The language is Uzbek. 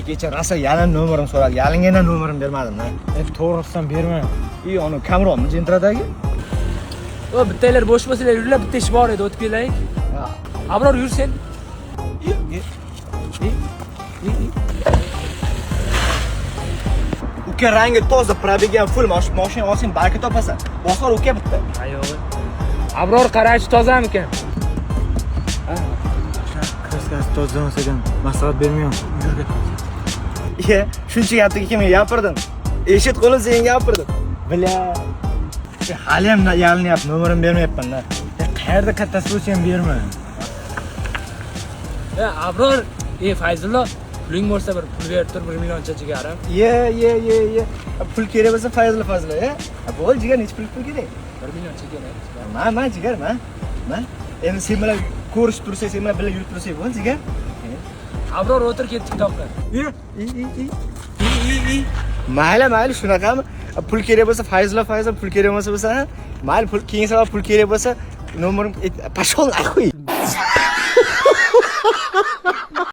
Kecha rosa yalim nomerim so'radi. Yalingana nomerim bermadim. E, to'g'risidan berma. И uni Kamronmi Gentradagi? O, bittanglar bo'sh bo'lsanglar yuringlar, bitta ish bor edi, o'tib kelaylik. Abror, yur sen. Uka, rangi toza, пробег i ham full, mashina olsang baraka topasan. Bosor uka bitta. Yo'q. Abror, qarachi, tozamikan? Краска si toza emas ekan. Maslahat bermayman. Yurga toza. Iye, shuncha gapni kimga gapirdim? Eshit qo'lim, senga gapirdim. Бля. Hali ham yalinyapti, nomerimni bermayapman-da. E, qayerda kattasi bo'lsa ham berma. E, Abror, e, Fayzullo, puling bo'lsa bir pul berib tur, 1 millioncha, jigarim. Ye, ye, ye, ye. Pul kerak bo'lsa Fayzli, Fazli, e? Bo'l, jigar, necha pul kerak? 1 millioncha kerak. Ma, jigar, ma. Ma. Endi sen bilan ko'rishib tursak, sen bilan birga yurib tursak, bo'l, jigar. Abror, o'tir, ketdik toqqa. I, i, i. I, i, i. Mayli, mayli, shunaqami? Pul kerak bo'lsa Fayzli, Fayzli, pul kerak bo'lmasa bo'lsa, ha? Mayli, pul keyingi safar pul kerak bo'lsa, nomerim, пошел нахуй.